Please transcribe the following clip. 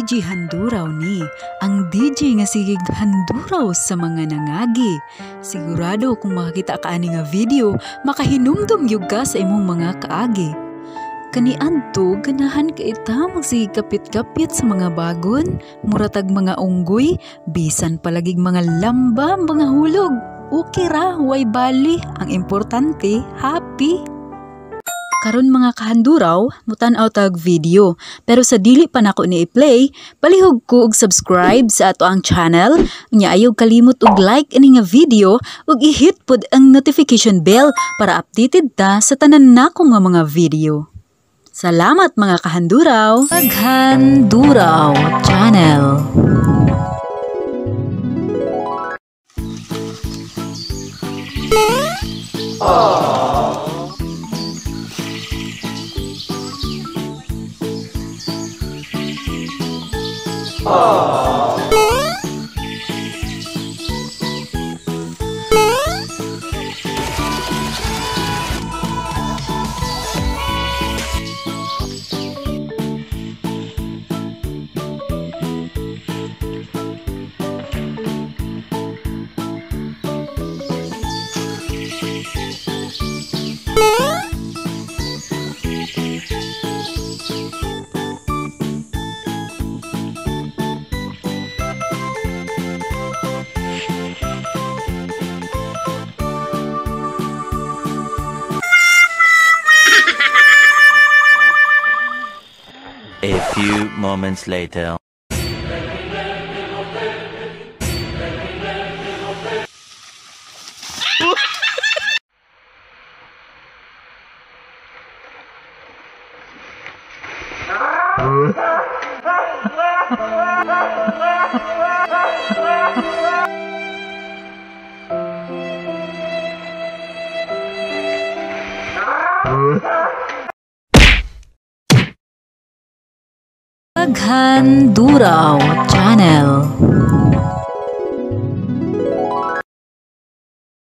DJ Handuraw ni, ang DJ nga sigig handuraw sa mga nangagi. Sigurado kung makakita ka ani nga video, makahinumdum gyud ka sa imong mga kaagi. Kaniadto ganahan kay ta magsigig kapit-kapit sa mga bagon, muratag mga unggoy, bisan palagig mga lamba, mga hulog. Okay ra, way bali, ang importante, happy. Karon mga kahanduraw, mutan-aw tag video. Pero sa dili pa nako ni i-play, palihog ko og subscribe sa ato ang channel. Unya ayaw kalimot og like ini nga video ug i-hit pod ang notification bell para updated ta sa tanan nako nga mga video. Salamat mga kahanduraw. Paghanduraw Channel. A few moments later. Paghanduraw Channel.